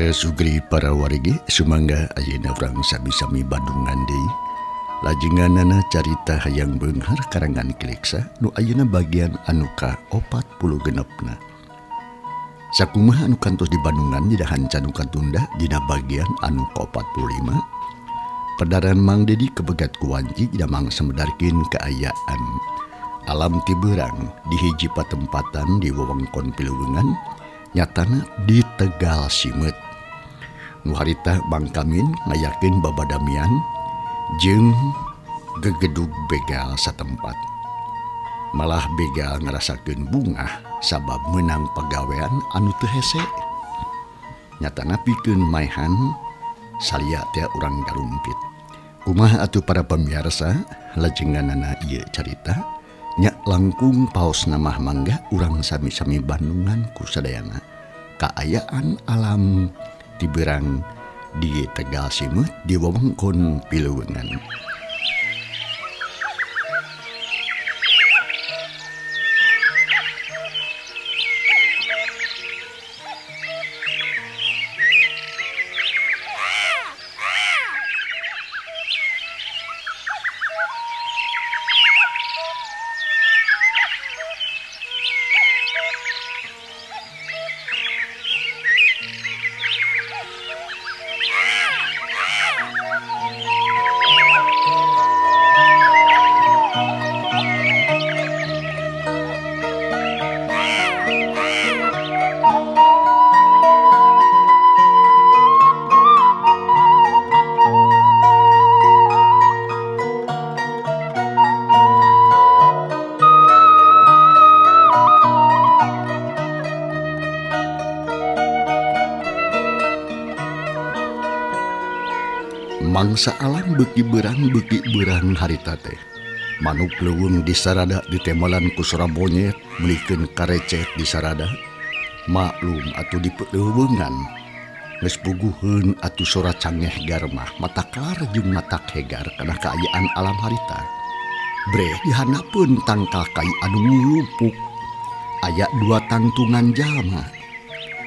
Para sugri para wargi sumangga ayeuna urang sami-sami Bandungan deui. Lajenganana carita hayang beunghar karangan Kileksa nu ayeuna bagian anu ka-46 na. Sakumaha anu kantos di Bandungan dina hanca nu katunda dina bagian anu ka-45. Pedaran Mang Dedi kebegat ku wanci dina mangsa medarkeun kaayaan alam tiberang di hiji patempatan di wewengkon Pileungan nyatana di Tegal Simeut. Nu harita Mang Kamin ngayakeun babadamian jeung gegedug begal satempat. Malah begal ngarasakeun bungah sabab meunang pagawean anu teu hese. Nyatana pikeun maehan salia teh urang garumpit. Kumaha atuh para pamiarsa lajenganana ieu carita nya langkung paosna mah mangga urang sami-sami Bandungan ku sadayana. Kaayaan alam tiberang di Tegal Simeut di wewengkon Pileungan. Mangsa alam beuki beurang harita teh. Manuk leuweung disarada ditemelan ku sora monyet meulikeun karecet disarada. Maklum atuh di leuweungan. Geus puguheun atuh sora cangeh garmah matakar jeung matak hegar kana kaayaan alam harita. Breh dihandapeun tangkal kai anu ngulupuk. Aya dua tangtungan jalma.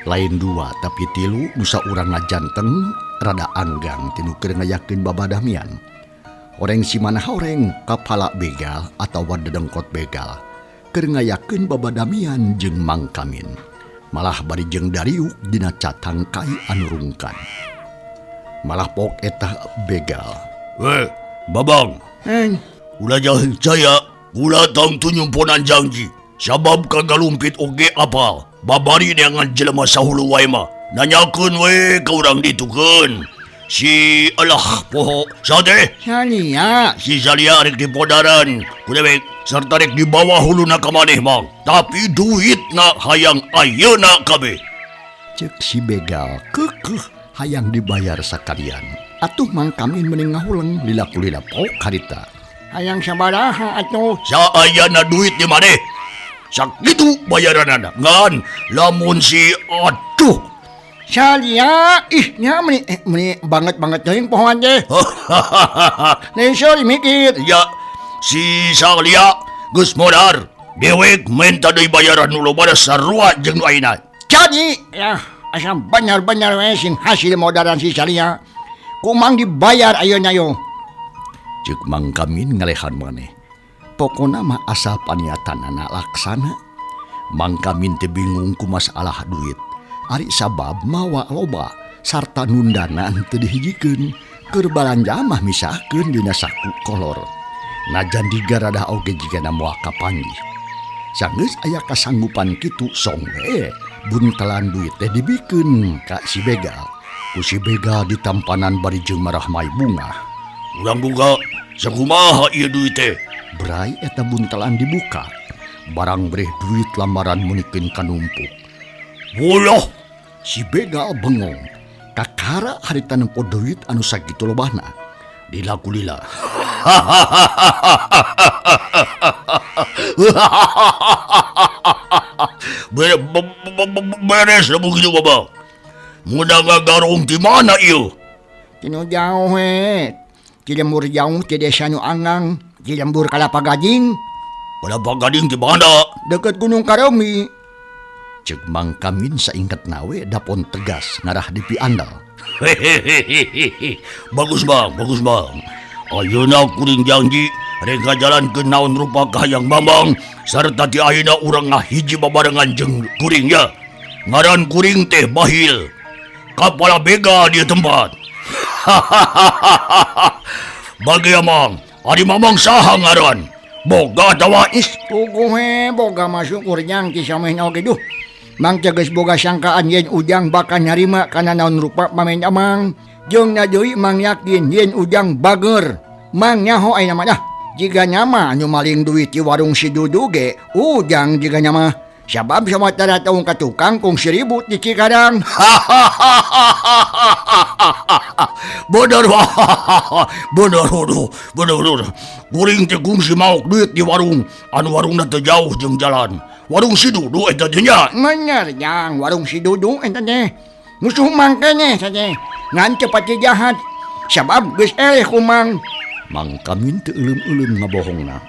Lain dua tapi tilu nu saurang ngajanteng rada anggang tinu keur ngayakeun babadamian. Oreng si mana horeng kapala begal atawa dedengkot begal keur ngayakeun babadamian jeung Mang Kamin. Malah bari jeung dariuk dina catang kai anu rungkad. Malah pok eta begal. Weh, Babang. Heng. Ulah jauh jaya, ulah tangtu nyumponan janji. Sabab kagalumpit oge apal. Babari neangan jelema sahulu wae mah. Nanyakeun we ka urang ditukeun. Si alah poho sade. Salia. Si Salia rek dipodaran. Ku dewek serta rek dibawa huluna ka maneh mang. Tapi duitna hayang ayeuna kabeh. Ceuk si begal keukeuh hayang dibayar sakalian. Atuh Mang Kamin meni ngahuleng lila kulila pok harita. Hayang sabaraha atuh? Saayana duit di maneh. Sakitu bayaranana. Ngan lamun si aduh Salia ih nya meni meni banget-banget teuing pohoan teh. Lain sorry mikir. Ya si Salia geus modar. Dewek menta deui bayaran nu loba sarua jeung nu ayeuna. Jadi ya asa bener-bener we sing hasil modaran si Salia. Kumang dibayar ayeuna yo. Ceuk Mang Kamin ngalehan maneh. Pokona mah asal paniatanana laksana. Mang Kamin teh bingung ku masalah duit. Ari sabab mawa loba sarta nundana teu dihijikeun. Keur balanja mah misahkeun dina saku kolor. Najan digaradah oge jigana moal kapanggih. Sanggeus aya kasanggupan kitu song we buntelan duit teh dibikeun ka si begal. Ku si begal ditampanan bari jeung marahmai bungah. Urang buka sakumaha ieu duit teh? Brai eta buntelan dibuka. Barang breh duit lambaran meunikeun kanumpuk. Woloh, si begal bengong. Kakara harita nempo duit anu sakitu lobana. Lila kulila. Beres begitu Babang. Mudah ngagarung di mana ieu? Tinu jauh we. Ti lembur jauh ti desa nu Anggang, ti lembur Kalapa Gading. Kalapa Gading di mana? Deket Gunung Kareumbi. Cek Mang Kamin saingkat nawe dapon tegas ngarah dipiandal. Hehehehe. Bagus Bang, bagus Bang. Ayeuna kuring janji rek ngajalankeun naon rupa kahayang Mamang sarta ti ayeuna urang ngahiji babarengan jeung kuring ya. Ngaran kuring teh Bahil. Kapala begal di tempat. Hahaha. Bagi Mamang, ari Mamang saha ngaran? Boga atawa is puguh we boga mah syukur jang ti samehna oge duh. Mang teh geus boga sangkaan yen Ujang bakal nyarima kana naon rupa pamen Amang. Jeung na deui Mang yakin yen Ujang bager. Mang nyaho ayeuna mah dah. Jiga nyama anu maling duit di warung si Dudu ge Ujang jiga nyama. Sabab samatara taung ka tukang kungsi ribut di Cikarang. Bener bener bener bener. Kuring teh kungsi maok duit di warung anu warungna teu jauh jeung jalan. Warung si Dudu eta teh nya. Bener jang, warung si Dudu eta teh. Musuh Mang keneh eta teh. Ngan teu pati jahat. Sabab geus eleh ku Mang. Mang Kamin teu euleum-euleum ngabohongna.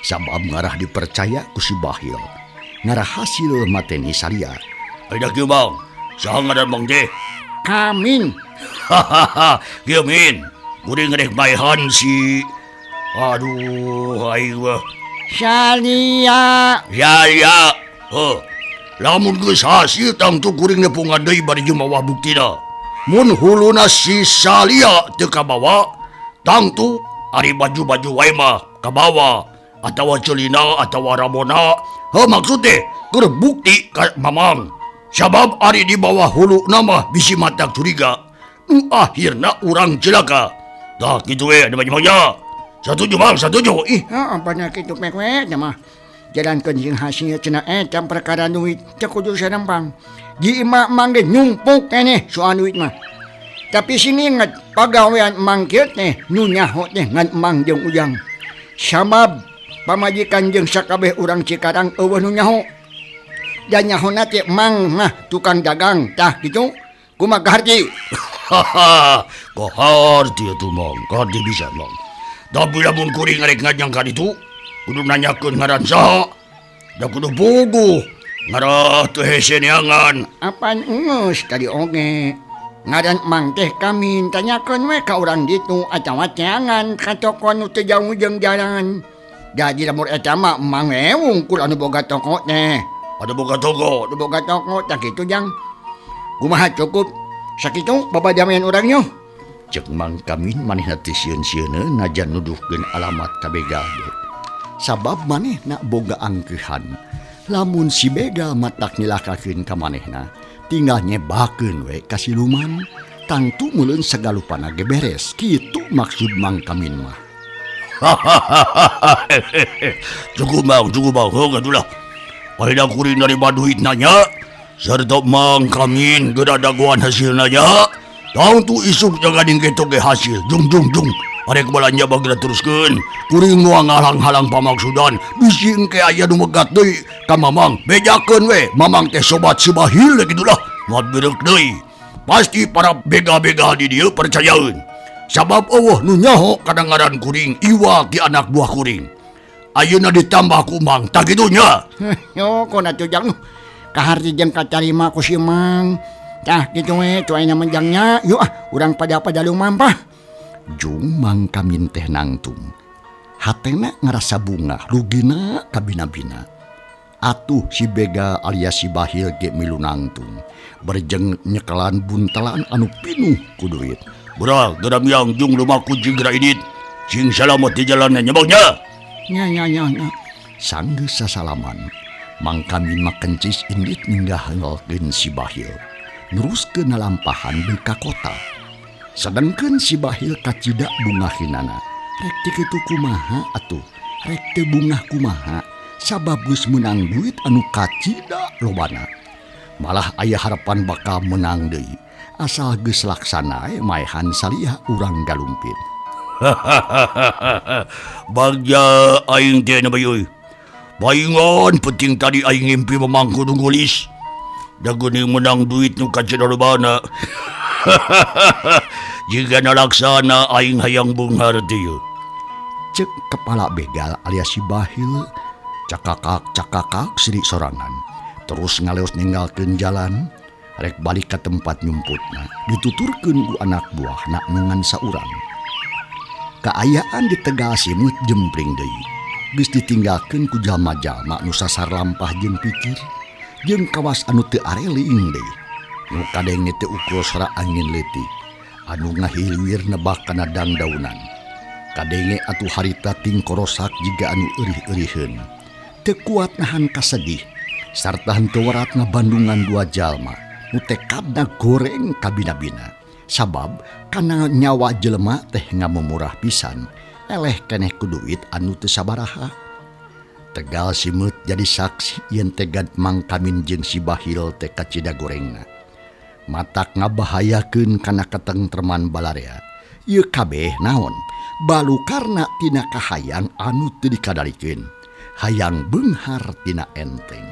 Sabab ngarah dipercaya ku si Bahil. Ngarah hasil mateni saria. Ayeuna kieu Bang, saha ngaran Bang teh? Kamin. Hahaha, kieu Min. Kuring rek maehan si aduh aing mah. Salia. Salia. Heuh. Lamun geus hasil tangtu kuring nepungan deui bari jeung mawa buktina. Mun huluna si Salia teu kabawa, tangtu ari baju-baju wae mah kabawa atawa celina atawa rabona. Heuh maksud teh keur bukti ka Mamang. Sabab ari di bawah hulu nama bisi mata curiga. Nu akhirna urang cilaka. Tah kitu we ada banyak-banyak. Satuju Bang, satuju. Ih, heeh bener kitu pek we nya mah. Jalankeun jeung hasil cenah eta perkara duit teu kudu sarempang. Di imah Mang ge nyumpuk keneh soal duit mah. Tapi sing inget pagawean Mang kieu teh nu nyaho teh ngan Mang jeung Ujang. Sabab pamajikan jeung sakabeh urang Cikarang eueuh nu nyaho. Dan nyahona teh Mang mah tukang dagang tah kitu. Kumaha kaharti? Haha, kaharti atuh Mang, kaharti bisa Mang. Tapi lamun kuring rek ngajang ka ditu, kudu nanyakeun ngaran saha. Da kudu puguh ngarah teu hese neangan. Apan geus tadi oge. Ngaran Mang teh Kamin, tanyakeun we ka urang ditu atawa teangan ka toko nu teu jauh jeung jalan. Jadi lamun eta mah Mang we wungkul anu boga toko teh. Anu boga toko, anu boga toko tah kitu jang. Kumaha cukup sakitu babajamian urang nyoh. Cek Mang Kamin manehna teh sieun-sieuna najan nuduhkeun alamat ka begal ge. Sabab manehna boga angkeuhan. Lamun si begal matak nyilakakeun ka manehna, tinggal nyebakeun we ka siluman, tangtu meuleun sagalupana ge beres. Kitu maksud Mang Kamin mah. Cukup Mang, cukup Bang. Heuh atulah. Ayeuna kuring narima duit nanya, sarta Mang Kamin geura dagoan hasilna nya. Tangtu isuk jagading kitu ge hasil. Jung jung jung. Arek balanja bageura teruskeun. Kuring moal ngahalang-halang pamaksudan. Bisi engke aya nu megat deui ka Mamang. Bejakeun we, Mamang teh sobat si Bahil kitulah. Moal bereuk deui. Pasti para begal-begal di dieu percayaeun. Sabab eueuh nu nyaho kana ngaran kuring iwa ti anak buah kuring. Ayeuna ditambah ku Mang, tah kitu nya. Yo kona tuh jang. Kaharti jeung katarima ku si Mang. Tah kitu we tu ayeuna mah jang nya. Yuk ah urang pada-pada lumampah. Jung Mang Kamin teh nangtung. Hatena ngarasa bungah rugina kabina-bina. Atuh si begal alias si Bahil ge milu nangtung. Berjeng nyekelan buntelan anu pinuh ku duit. Beurang geura miang jung lumaku jeung geura indit. Sing salamet di jalan nya Bang nya. Nya nya nya nya. Sanggeus sasalaman, Mang Kamin mah kencis indit ninggalkeun si Bahil. Neruskeun nalampahan deui ka kota. Sedengkeun si Bahil kacida bungahinana. Rek teu kitu kumaha atuh? Rek teu bungah kumaha? Sabab geus meunang duit anu kacida lobana. Malah aya harapan bakal menang deui. Asal geus laksana maehan salia urang galumpit. Bagja aing teh na bae. Baingan penting tadi aing ngimpi mamangku nu gulis. Da geuning menang duit nu kacida lobana. Jika nalaksana aing hayang beunghar teh yeuh. Cek kepala begal alias si Bahil cakakak cakakak siri sorangan. Terus ngaleos ninggalkeun jalan rek balik ka tempat nyumputna dituturkeun ku anak buahna nu ngan saurang. Kaayaan di Tegal Simeut jempling deui. Geus ditinggalkeun ku jalma-jalma nu sasar lampah jeung pikir jeung kawas anu teu areling deui. Nu kadenge teu ukur sora angin leutik anu ngahiliwir nebak kana dangdaunan. Kadenge atuh harita tingkorosak jiga anu eurih-euriheun. Teu kuat nahan kasedih sarta henteu warat ngabandungan dua jalma nu tekadna goreng kabina-bina. Sabab kana nyawa jelema teh ngamumurah pisan eleh keneh ku duit anu teu sabaraha. Tegal Simeut jadi saksi yen tegad Mang Kamin jeung si Bahil teh kacida gorengna. Matak ngabahayakeun kana katengtreman balarea. Ieu kabeh naon? Balukarna tina kahayang anu teu dikadalikeun. Hayang beunghar tina enteng.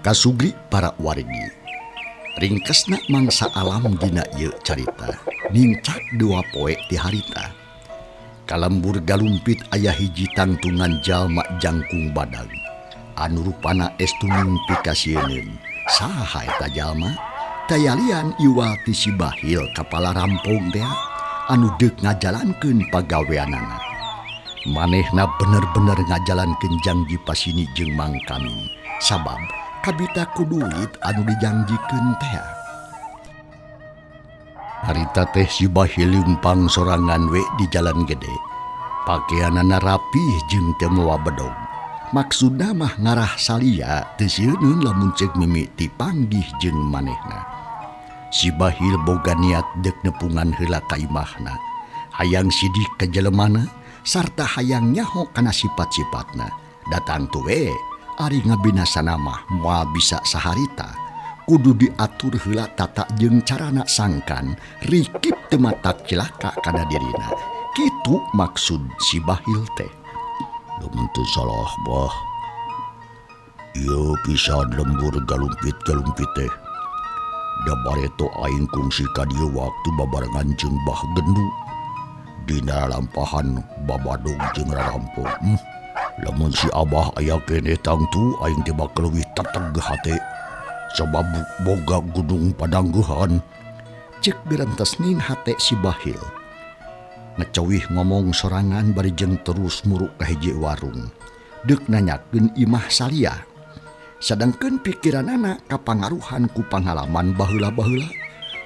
Kasugri para wargi. Ringkesna mangsa alam dina ieu carita nincak dua poe ti harita. Kalembur galumpit aya hiji tangtungan jalma jangkung badag anu rupana estuning pikasieun. Saha eta jalma? Tayalian iwal ti si Bahil kapala rampong teh anu deuk ngajalankeun pagaweanana. Manehna bener-bener ngajalankeun janji pasini jeung Mang Kamin. Sabab kabita ku duit anu dijanjikeun teh. Harita teh si Bahil leumpang sorangan we di jalan gede. Pakeanana rapih jeung teu mawa bedog. Maksudna mah ngarah salia teu sieuneun lamun ceuk mimiti panggih jeung manehna. Si Bahil boga niat deuk nepungan heula ka imahna. Hayang sidik ka jelemana sarta hayang nyaho kana sifat-sifatna. Datang tu we ari ngabinasana mah moal bisa saharita. Kudu diatur heula tata jeung carana sangkan rikip teu matak cilaka kana dirina. Kitu maksud si Bahil teh. Lamun teu salah bah. Ieu pisan lembur galumpit-galumpit teh. Da bareto aing kungsi ka dieu waktu babarengan jeung Bah Gendu. Dina lampahan babadog jeung rarampok. Lamun si Abah aya keneh tangtu aing teh bakal leuwih teteg hate. Sabab boga gunung padangguhan. Cek birantesning hate si Bahil. Ngecowih ngomong sorangan bari jeung terus muruk ka hiji warung. Deuk nanyakeun imah salia. Sadangkeun pikiranana kapangaruhan ku pangalaman baheula-baheula.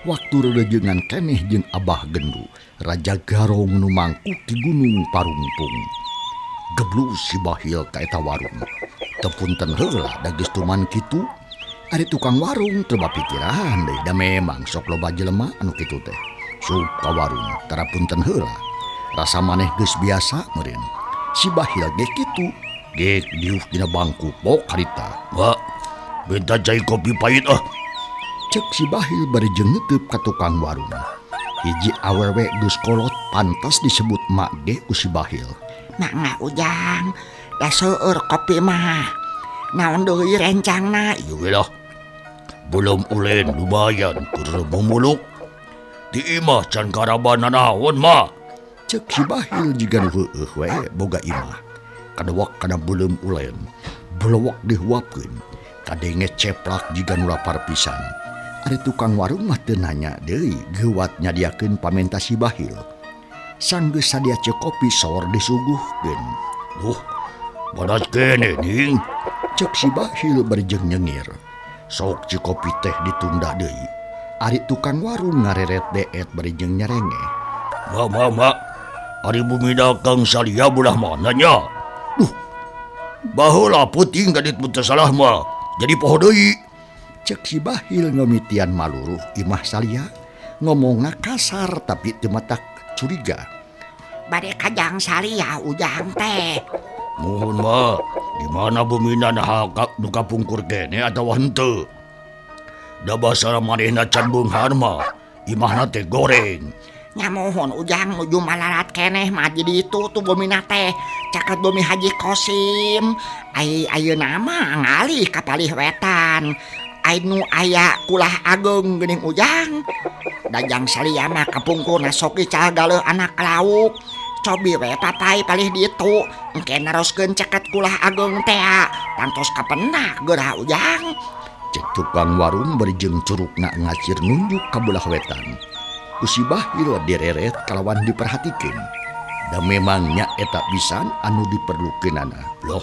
Waktu reurejeungan keneh jeung Abah Gendu, Raja Garong nu mangkuk di Gunung Parungpung. Geblus si Bahil ka eta warung. Teu punten heula da geus tuman kitu. Ari tukang warung teu bapikiran deui da memang sok loba jelema anu kitu teh. Sup ka warung tara punten heula. Rasa maneh geus biasa meureun. Si Bahil ge kitu. Gek diuk dina bangku pok harita. Wah, minta cai kopi pahit ah. Cek si Bahil bari jeung neuteub ka tukang warung. Hiji awewe geus kolot pantas disebut mak ge ku si Bahil. Mangga Ujang, da seueur kopi mah. Naon deui rencangna? Ieu we lah. Belum ulen lumayan keur mumuluk. Di imah can karaban nanaon mah. Cek si Bahil jiga nu heueuh we boga imah. Kadewak kana beuleum ulen. Belewak dihuapkeun. Kadenge ceplak jiga nu lapar pisan. Ari tukang warung mah teu nanya deui, geuwat nyadiakeun pamenta si Bahil. Sanggeus sadia ceuk kopi sor disuguhkeun. Duh, bodas kene ning. Cek si Bahil bari jeung nyengir. Sok ceuk kopi teh ditunda deui. Ari tukang warung ngareret deet bari jeung nyerengeh. Ma ma ma, ari bumi Kang Salia belah mana nya? Duh, baheula peuting gadit mun teu salah mah. Jadi poho deui. Cek si Bahil ngemitian maluruh imah Salia, ngomongna kasar tapi teu matak curiga. Bade kajang Salia Ujang teh. Muhun mah, di mana bumina naha nu kapungkur kene atawa henteu? Da basara manehna can beunghar mah, imahna teh goreng. Nya muhun Ujang nuju malarat keneh mah di ditu tuh bumina teh caket bumi Haji Kosim. Ai ayeuna mah ngalih ka palih wetan. Ai nu aya kulah ageung geuning Ujang. Dajang Salia mah kapungkurna sok ical galeuh anak lauk. Cobi we papai palih ditu engke naroskeun caket kulah ageung teh tangtos kapenak geura Ujang. Cek tukang warung bari jeung curugna ngacir nunjuk ka belah wetan. Ku si Bahil direret kalawan diperhatikeun. Da memang nya eta pisan anu diperlukeunana. Loh,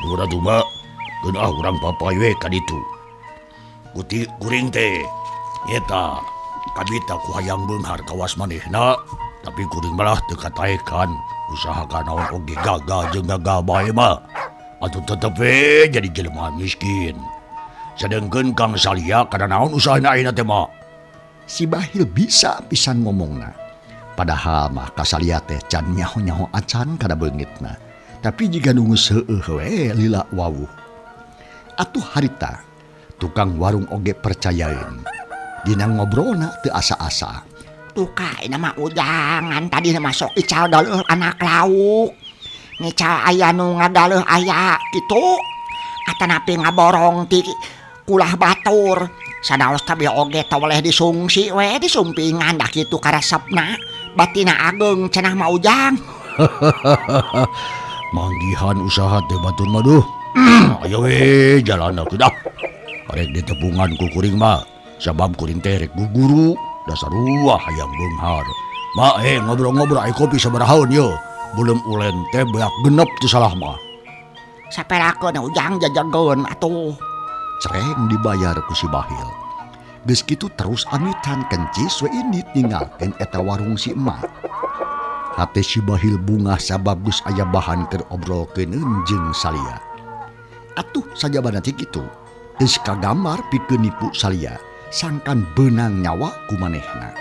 murah tuh mah, keun ah urang papai we ka ditu. Kuti kuring teh eta kabita ku hayang beunghar kawas manehna, tapi kuring malah teu kataekan. Usaha kanaon oge gagal jeung gagal bae mah. Atuh tetep we jadi jelema miskin. Sedengkeun Kang Salia kana naon usahana ayeuna teh mah. Si Bahil bisa pisan ngomongna. Padahal mah ka Salia teh can nyaho-nyaho acan kana beungitna. Tapi jiga nu geus heueuh we lila wawuh. Atuh harita tukang warung oge percayaeun. Dina ngobrolna teu asa-asa. Tuh kai nama Ujangan tadi masuk ical galeuh anak lauk. Ngical aya nu ngagaleuh aya kitu. Atanapi ngaborong ti kulah batur. Sanaos kabeh oge tawaleh disungsi we disumpingan da kitu karesepna. Batina ageung cenah mah Ujang. Manggihan usaha teh batur mah duh. Ayo we jalan atuh dah. Rek ditepungan ku kuring mah. Sabab kuring teh rek guguru dasar ruah hayang beunghar. Ma ngobrol-ngobrol ai kopi sabarahaeun ye. Belum ulen teh beak genep teu salah mah. Saperakeun Ujang jajageun atuh. Cereng dibayar ku si Bahil. Geus kitu terus amitan kencis we indit ninggalkeun eta warung si emak. Hate si Bahil bungah sabab geus aya bahan keur obrolkeun jeung Salia. Atuh sajabana teh kitu. Geus kagambar pikeun nipu Salia, sangkan beunang nyawa ku manehna.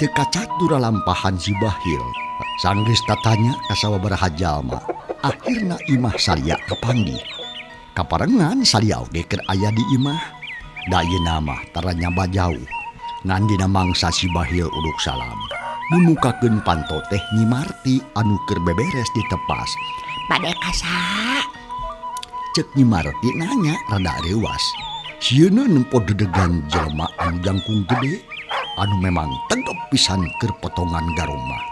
Teu kacatur lampahan si Bahil. Sanggeus tatanya ka sababaraha jalma. Akhirna imah Salia kapanggih. Kaparengan Salia oge keur aya di imah. Da ayeuna mah tara nyaba jauh. Ngan dina mangsa si Bahil uduk salam. Numukakeun panto teh Nyi Marti anu keur beberes ditepas. Bade kasa. Cek Nyi Marti nanya rada reuwas. Sieuna nempo dedegan jelema anu jangkung gede anu memang tegep pisan keur potongan garong mah.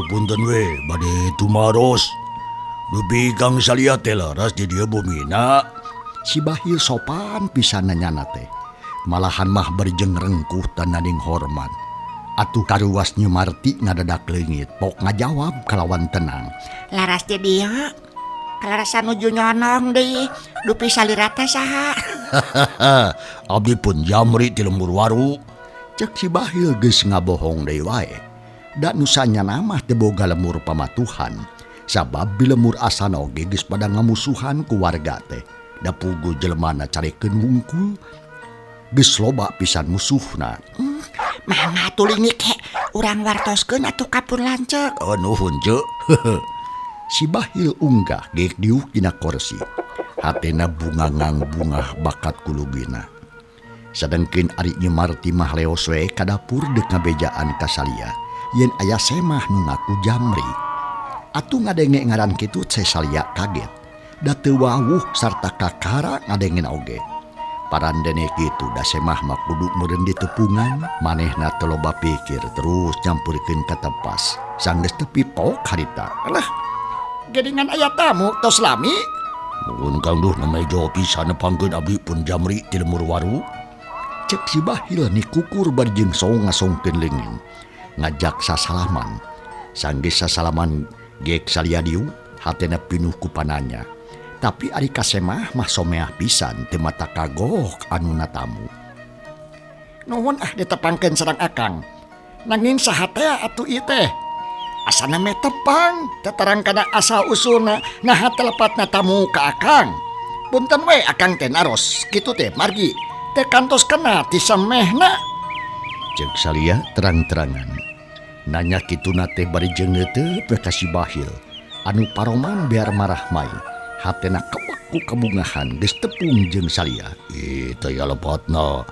Punten we bade tumaros. Dupi Kang Salia teh leres di dieu bumina. Si Bahil sopan pisan nanyana teh. Malahan mah bari jeung rengkuh tananing hormat. Atuh karuas Nyi Marti ngadadak leungit pok ngajawab kalawan tenang. Laras di dieu. Kalarasan nuju nyonong deui. Dupi salira teh saha? Abdi pun Jamri ti lembur waru. Cek si Bahil geus ngabohong deui wae. Da nu sanyana mah teu boga lemur pamatuhan. Sabab di lemur asana oge geus pada ngamusuhan ku warga teh. Da puguh jelemana carekeun wungkul. Geus loba pisan musuhna. Mangga tuling ke urang wartoskeun atuh ka pun lanceuk. Oh nuhun ceuk. Si Bahil unggah geek diuk dina korsi. Hatena bunga ngangbungah bakat kulugina. Sadengkeun ari Nyi Marti mah leos we ka dapur deuk ngabejaan ka Salia yen aya Semah nu ngaku Jamri. Atuh ngadenge ngaran kitu teh Salia kaget. Da teu wawuh sarta kakara ngadengena oge. Parandene kitu da Semah mah kudu meureun ditepungan, manehna teu loba pikir terus nyampurkeun ka tepas. Sanggeus tepi pok harita. Alah, geuningan aya tamu tos lami. Nuhun Kang duh namejo pisan nepangkeun abdi pun Jamri ti lembur waru. Cek si Bahil nikukur bari jeung song ngasongkeun leungeun. Ngajak sasalaman. Sanggeus sasalaman geek Salia dieu, hatena pinuh ku pananya. Tapi ari ka Semah mah someah pisan teu mata kagok anu natamu. Nuhun ah ditepangkeun sareng akang. Nanging saha teh atuh ieu teh? Asana meh tepang, teterang kana asal usulna, naha telepatna tamu ka akang. Punten we akang teh naros, kitu teh margi teu kantos kena ti semehna. Ceuk Salia terang-terangan. Nanya kituna teh bari jeung neuteup we ka si Bahil. Anu paroman biar marah mai. Hatena kebek ku kabungahan geus tepung jeung Salia. Teh ya lepatna.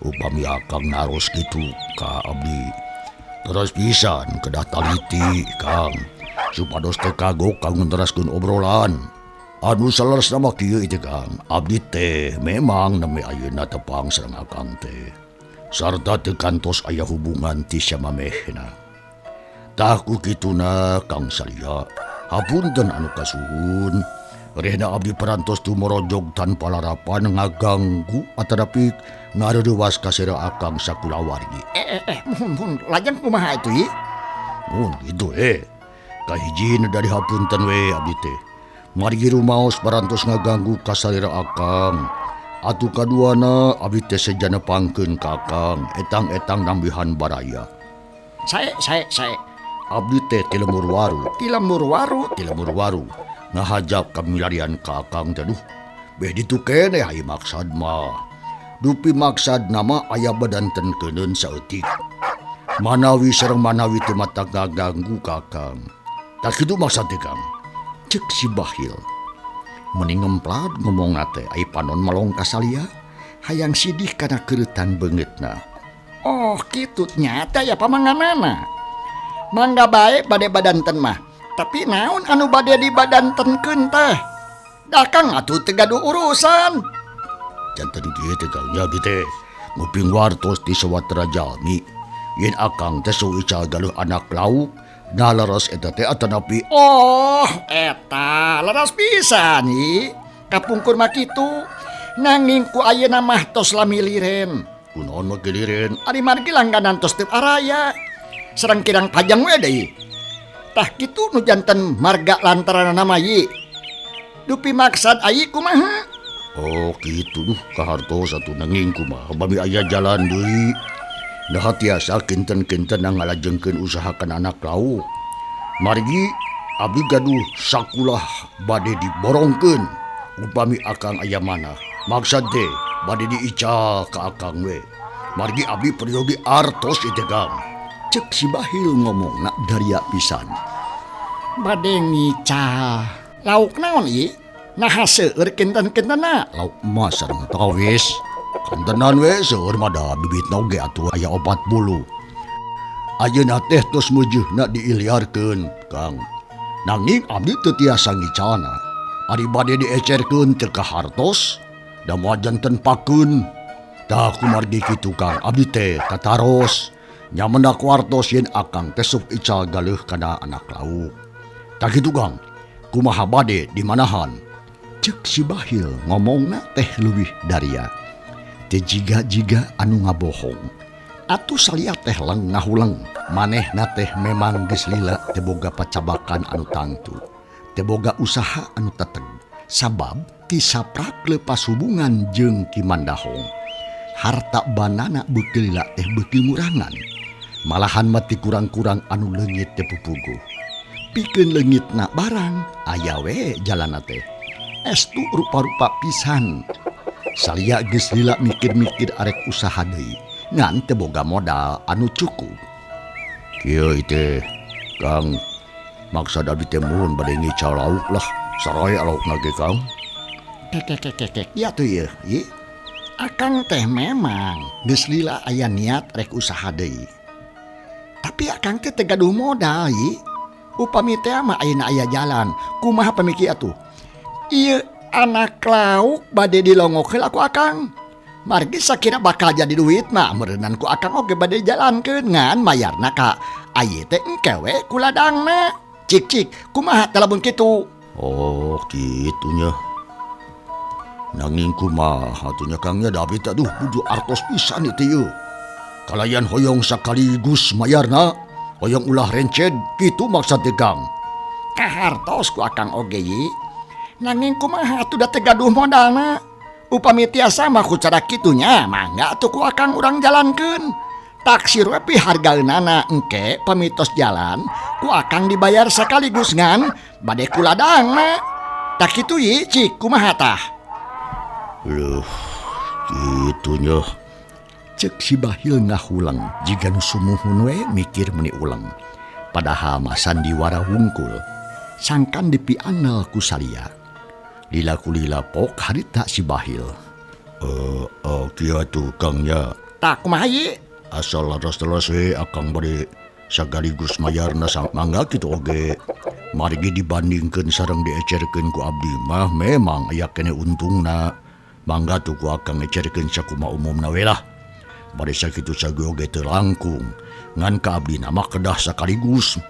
Upami akang naros kitu ka abdi. Terus pisan kedah taliti Kang. Supados teu kagok kanggo neraskeun obrolan. Anu saleresna mah kieu ieu Kang. Abdi teh memang nami ayeuna tepang sareng akang teh. Sarta teu kantos aya hubungan ti samamehna. Tah ku kituna Kang Salia. Hapunten anu kasuhun. Rehna abdi parantos tumorojog tanpa larapan ngaganggu atanapi ngareuwas ka sera akang sakulawargi. Muhun lajeng kumaha atuh ieu? Mun kitu kahiji nu dari hapunten we abdi teh. Margi rumaos parantos ngaganggu ka salira akang. Atuh kaduana abdi teh sejana pangkeun ka akang etang-etang nambihan baraya. Sae. Abdi teh ti lembur waru, Ti lembur waru, ti lembur waru. Ngahajab kamilarian ka akang teh duh. Beh ditu keneh ai maksad mah. Dupi maksad nama aya badanten keuneun saeutik. Manawi sareng manawi teu mata ganggu ka akang. Tah kitu maksad teh Kang. Cek si Bahil. Meni ngemplad ngomongna teh ai panon malong ka Salia hayang sidih kana keureutan beungeutna. Oh, kitu nyata ya pamanganana. Mangga bae bade badanten mah. Tapi naon anu bade dibadantenkeun teh? Da Kang atuh teu gaduh urusan. Janten kieu teh Kang nya abdi teh. Nguping wartos ti sawatara jalmi. Yen akang teh sok ical galuh anak lauk, nah leres eta teh atanapi. Oh, eta leres pisan ieu. Kapungkur mah kitu. Nanging ku ayeuna mah tos lami liren. Kunaon mah giliren? Ari margi langganan tos teu araya. Sareng kirang pajang we deui. Tah kitu nu janten marga lantaran nama ieu. Dupi maksad ai kumaha? Oh kitu duh kahartos atuh nanging kumaha bami aya jalan deui. Nah tiasa kinten-kinten ngalajengkeun usaha kana anak lauk. Margi abdi gaduh sakulah bade diborongkeun upami akang aya manah. Maksad teh bade diical ka akang we. Margi abdi peryogi artos ieu teh Kang. Cek si Bahil ngomongna daria pisan. Bade ngical. Lauk naon ieu? Naha seueur kinten-kintenna? Lauk mah sareng tawis. Kantenan we seueur mah da bibitna oge atuh aya 40. Ayeuna teh tos meujeuhna diiliarkeun Kang. Nanging abdi teu tiasa ngicalna. Ari bade diecerkeun teu kahartos da moal janten pakeun. Tah kumargi kitu Kang abdi teh tataros nyamendak wartos yen akang teh sok ical galeuh kana anak lauk. Tah kitu Kang, kumaha bade dimanahan? Cek si Bahil ngomongna teh leuwih daria. Teu jiga-jiga anu ngabohong. Atuh salia teh leng ngahuleng. Manehna teh memang geus lila teu boga pacabakan anu tangtu. Teu boga usaha anu teteg. Sabab ti saprak lepas hubungan jeung Ki Mandahong. Harta banana beuki lila teh beuki ngurangan. Malahan mati kurang-kurang anu leungit teh pupuguh. Pikeun leungitna barang aya we jalanna teh. Estu rupa-rupa pisan. Salia geus lila mikir-mikir arek usaha deui. Ngan teu boga modal anu cukup. Kieu teh Kang, maksad abdi teh mun bade ngical lauk lah. Saraya laukna ge Kang. Kek. Ya tuh ieu, ieu. Akang teh memang geus lila aya niat rek usaha deui. Tapi akang teh teu gaduh modal ieu. Upami teh mah ayeuna aya jalan. Kumaha pamiki atuh? Ieu anak lauk bade dilongok heula ku akang. Margi sakira bakal jadi duit mah meureunan ku akang oge bade jalankeun ngan mayarna ka aye teh engke we ku ladangna. Cik-cik kumaha teh lamun kitu? Oh, kitu nya. Nanging kumaha atuh nya Kang nya da abdi teh aduh buju artos pisan ieu teh ieu. Kalayan hoyong sakaligus mayarna, hoyong ulah renced kitu maksud teh Kang. Kahartos ku akang oge ye. Nanging kumaha atuh da teu gaduh modalna. Upami tiasa mah ku cara kitu nya mangga atuh ku akang urang jalankeun. Taksir we pihargaeunana engke pamitos jalan ku akang dibayar sakaligus ngan bade ku ladangna. Tah kitu ye cik kumaha tah? Leuh, kitu nya. Cek si Bahil ngahuleng jiga nu sumuhun we mikir meuni uleng. Padahal mah sandiwara wungkul. Sangkan dipianel ku salia. Lila kulila pok harita si Bahil. Kieu atuh Kang nya. Tah kumaha ye? Asal laras-laras we akang bade sagaligus mayarna mangga kitu oge. Margi dibandingkeun sareng diecerkeun ku abdi mah memang aya keneh untungna. Mangga tuh ku akang ecerkeun sakumaha umumna we lah. Bade sakitu sage oge teu langkung. Ngan ka abdi mah kedah sakaligus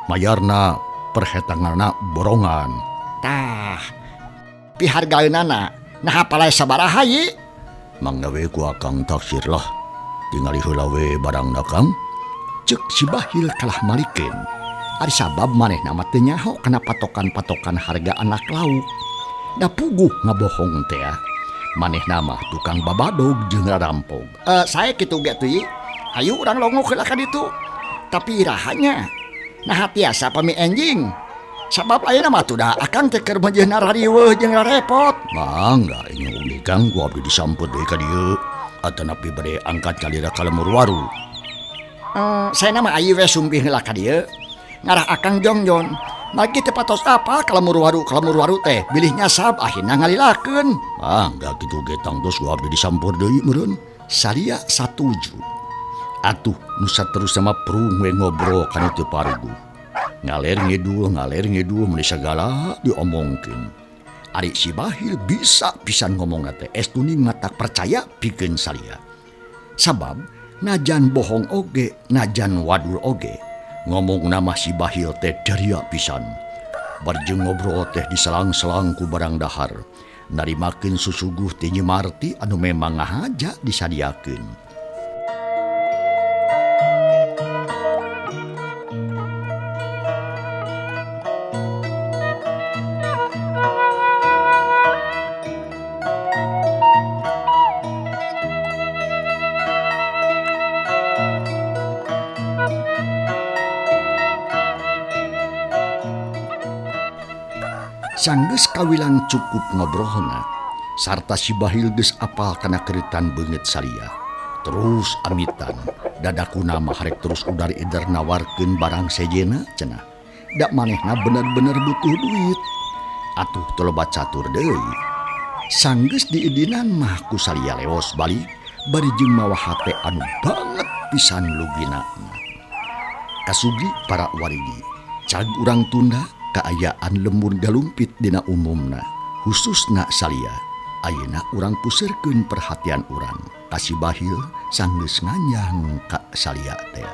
mayarna perhetanganna borongan. Tah pihargaeunana naha palai sabaraha ye? Mangga we ku akang taksir lah. Tingali heula we barangna Kang. Cek si Bahil kalah malikeun. Ari sabab manehna mah teu nyaho kana patokan-patokan harga anak lauk. Da puguh ngabohong teh. Manehna mah tukang babadog jeung rarampog. Saya kitu ge atuh ye. Hayu urang longok heula ka ditu. Tapi irahanya naha tiasa pami enjing. Sabab ayeuna mah atuh da akang teh keur meujeuhna rariweuh jeung rarepot. Mangga ieu oge Kang ku abdi disampeur deui ka dieu. Atanapi bade angkat kalira ka lemur waru. Saena mah ayeuna we sumpih heula ka dieu. Ngarah akang jongjon. Margi teu patos apa ka lemur waru teh bilih nyasab akhirna ngalilakeun. Mangga kitu ge tangtos ku abdi disampeur deui meureun. Salia satuju. Atuh nu saterusna mah prung we ngobrol kana teu paruguh. Ngaler ngidul meuni sagala diomongkeun. Ari si Bahil bisa pisan ngomongna teh estuning mata percaya pikeun salia. Sabab najan bohong oge, najan wadul oge, ngomongna mah si Bahil teh daria pisan. Bari jeung ngobrol teh diselang-selang ku barang dahar. Narimakeun susuguh ti Nyi Marti anu memang ngahaja disadiakeun. Sanggeus kawilang cukup ngobrolna sarta si Bahil geus apal kana keritan beungeut salia. Terus amitan dadakuna mah rek terus udar ider nawarkeun barang sejenna cenah. Da manehna bener-bener butuh duit. Atuh teu loba catur deui. Sanggeus diidinan mah ku salia leos balik bari jeung mawa hate anu banget pisan lugina. Kasugi para warigi, cag urang tunda Kaayaan lembur galumpit dina umumna, khususna salia. Ayeuna urang puserkeun perhatian urang ka si Bahil sanggeus nganjang ka salia teh.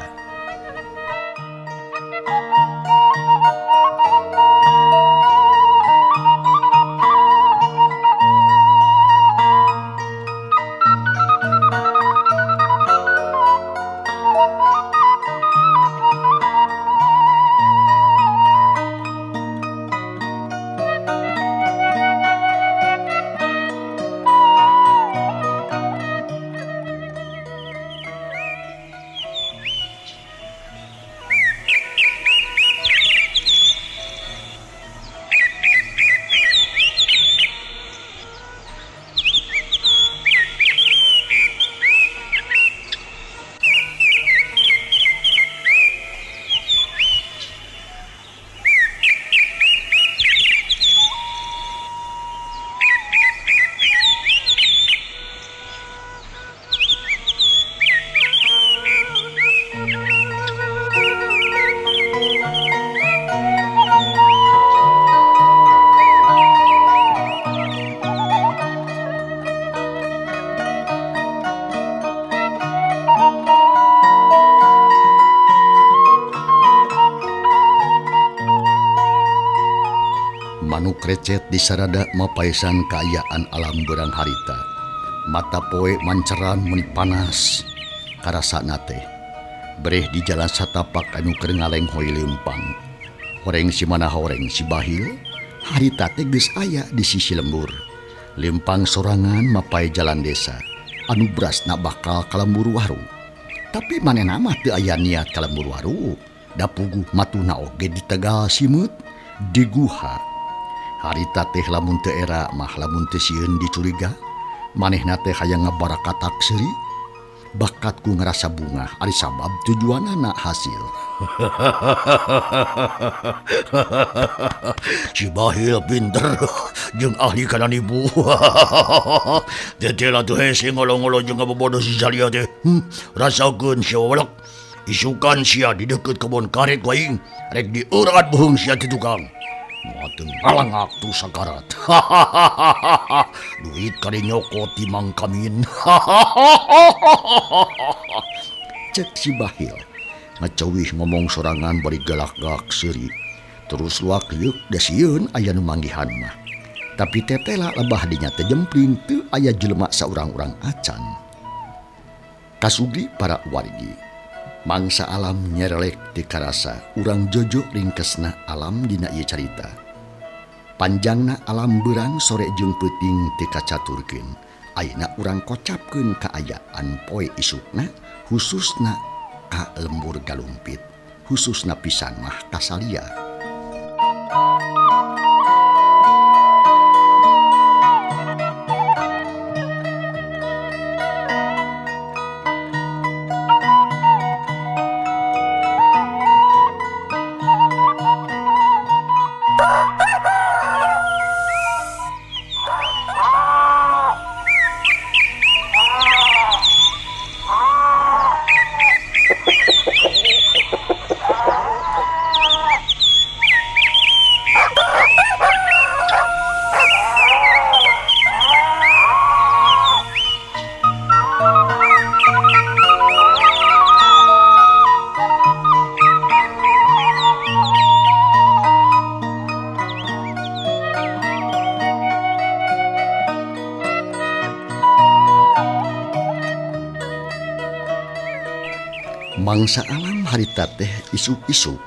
Manuk recet di sarada mapaisan kaayaan alam berang harita. Mata poe manceran meni panas karasana teh. Bereh di jalan satapak anu keur ngaleng hoi leumpang. Horeng si mana horeng si Bahil, harita teh geus aya di sisi lembur. Leumpang sorangan mapai jalan desa anu brasna bakal ka lembur waru. Tapi manehna mah teu aya niat ka lembur waru. Da puguh matuna oge di Tegal Simeut di guha. Harita teh lamun teu era mah lamun teu sieun dicuriga, manehna teh hayang ngabarakatak seuri, bakatku ngerasa bungah ari sabab tujuanana hasil. Si Bahil pinter jeung ahli kana nipu. Teteh atuh hese ngolo-ngolo jeung ngabobodo si Salia teh. Rasakeun sia welek. Isukan sia di deukeut kebon karet ku aing, rek dieurat beuheung sia ti tukang. Mateng ngalangak tu sakarat. Duit kali nyokot ti Mang Kamin. Cek si Bahil ngaceuwih ngomong sorangan bari galak-galak seuri. Terus luak lieuk da sieun aya nu manggihan mah. Tapi tetela lebah dinya teh jempling teu aya jelema saurang-urang acan. Kasugri para wargi. Mangsa alam nyerelek teu karasa urang jojo ringkesna alam dina ieu carita. Panjangna alam beurang sore jeung peuting teu kacaturkeun. Ayeuna urang kocapkeun kaayaan poe isukna khususna ka lembur galumpit, khususna pisan mah ka salia. Mangsa alam harita teh isuk-isuk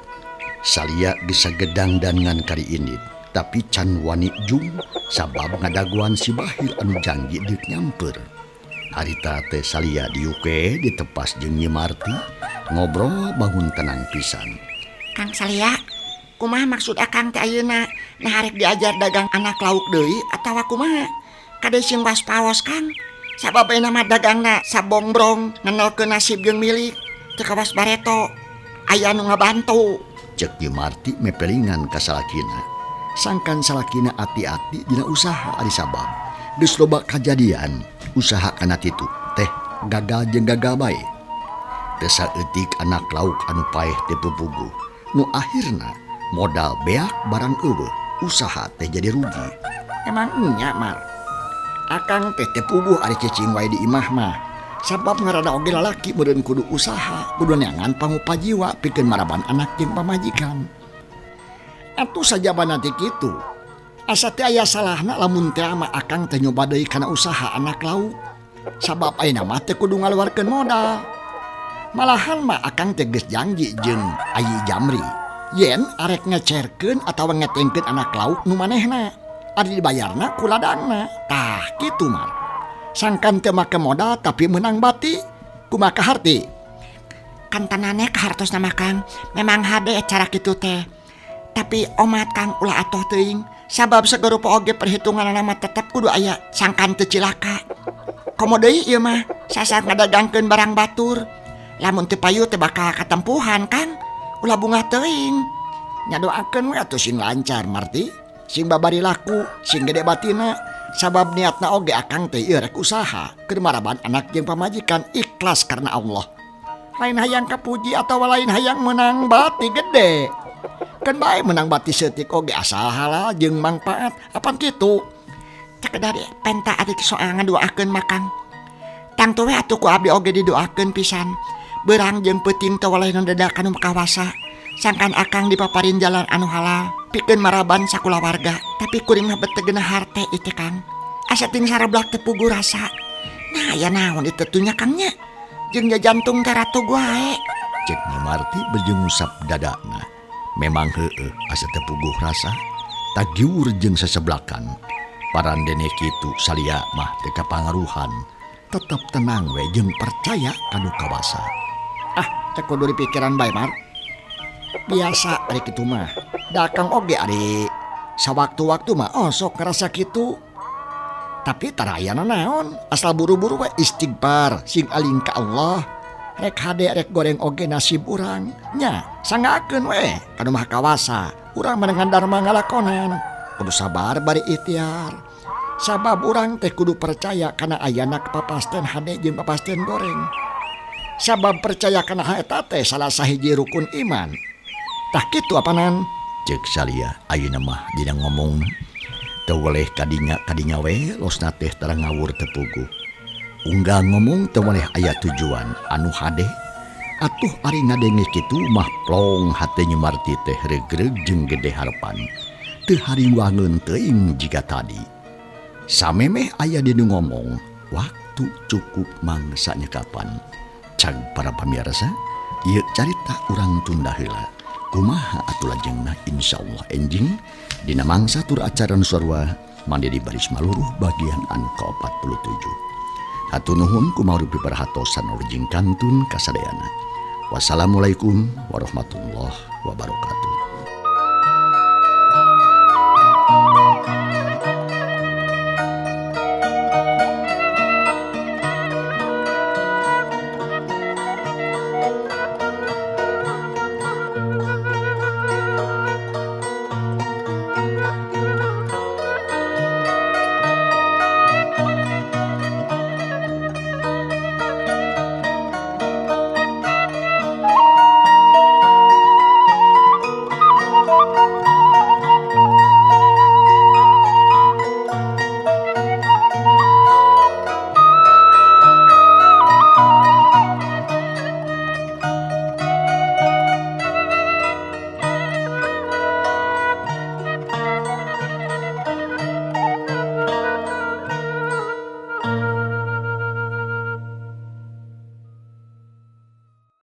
salia bisa gedang dan ngan kari indit, tapi can wani jung sabab ngadaguan si Bahil anu janji deuk nyamper. Harita teh salia diuke ditepas jeung Nyi Marti ngobrol bangun tenang pisan. Kang Salia, kumaha maksud akang teh ayeuna? Nah arek diajar dagang anak lauk deui atawa kumaha? Kade sing waspaos Kang. Sabab ayeuna mah dagangna sabongbrong ngenolkeun nasib jeung milik. Teu kawas bareto, aya nu ngabantu. Cek Nyi Marti mepelingan ka salakina. Sangkan salakina ati-ati dina usaha ari sabab geus loba kajadian usaha kana titu teh gagal jeung gagal bae. Teu saeutik anak lauk anu paeh teu pupuguh. Nu akhirna Modal beak barang eueuh, usaha teh jadi rugi. Emang nya Mar. Akang teh teu puguh ari cicing wae di imah mah. Sabab ngaranna oge lalaki meureun kudu usaha, kudu neangan pangupajiwa pikeun maraban anak jeung pamajikan. Atuh sajabana teh kitu. Asa teh aya salahna lamun teh mah akang teh nyoba deui kana usaha anak lauk. Sabab ayeuna mah teh kudu ngaluarkeun modal. Malahan mah akang teh geus janji jeung Ayi Jamri yen arek ngecerkeun atawa ngetengkeun anak lauk nu manehna. Ari dibayarna ku ladangna. Tah kitu Mar. Sangkan teu make modal tapi menang bati. Kumaha kaharti? Kantanane kahartosna mah Kang, memang hade cara kitu teh. Tapi omat Kang ulah atoh teuing, sabab sagerupa oge perhitunganna mah tetep kudu aya sangkan teu cilaka. Komo deui ieu mah sasar ngadagangkeun barang batur. Lamun teu payu teh bakal katempuhan Kang. Ulah bungah teuing. Nya doakeun we atuh sing lancar Marti, sing babari laku, sing gede batina. Sabab niatna oge akang teh ieu rek usaha keur maraban anak jeung pamajikan ikhlas karena Allah. Lain hayang kapuji atawa lain hayang menang bati gede. Keun bae menang bati seutik oge asal halal jeung mangpaat. Apan kitu? Cakedah penta ari soangan doakeun mah Kang. Tangtu we atuh ku abdi oge didoakeun pisan. Beurang jeung peuting teh waleh nu dadakan nu kawasa. Sangkan akang dipaparin jalan anu halal pikeun maraban sakulawarga. Tapi kuring mah bet geunah harte ieu teh Kang. Asa ting sarablak teu puguh rasa. Nah aya naon ieu teh nya Kang nya. Jeung jantung teh ratu wae. Cek Nyi Marti berjeng ngusap dadana. Memang heueuh asa teu puguh rasa. Tagiur jeung seseblakan. Parandene kitu salia mah teu kapangaruhan. Tetep tenang we jeung percaya ka nu kawasa. Ah, teu kudu dipikiran bae Mar. Biasa ari kitu mah. Da akang oge ari sawaktu-waktu mah osok ngarasa kitu. Tapi tara aya nanaon, asal buru-buru we istighfar sing aling ka Allah. Rek hade rek goreng oge nasib urang. Nya, sanggakeun we ka nu Maha Kawasa. Urang mah dengan dharma ngalakonan. Kudu sabar bari ikhtiar. Sabab urang teh kudu percaya kana ayana kapapasten hade jeung papasten goreng. Sabab percaya kana hal eta teh salah sahiji rukun iman. Tah kitu apanan? Ceuk salia ayeuna mah dina ngomongna. Teu weleh kadinya kadinya we losna teh tara ngawur teu puguh. Unggal ngomong teu weleh aya tujuan anu hade. Atuh ari ngadenge kitu mah plong hate Nyi Marti teh regreg jeung gede harepan. Teu haringwangeun teuing jiga tadi. Samemeh aya dinu ngomong, waktu cukup mangsa nyekapan. Cag para pamirsa, ieu carita urang tunda heula. Kumaha atuh lajengna insyaallah enjing dina mangsa tur acara nu sarua mandi di baris maluruh bagian anu ka-47. Hatur nuhun kumaha piperhatosan jeung kantun kasadayana. Wassalamualaikum warahmatullahi wabarakatuh.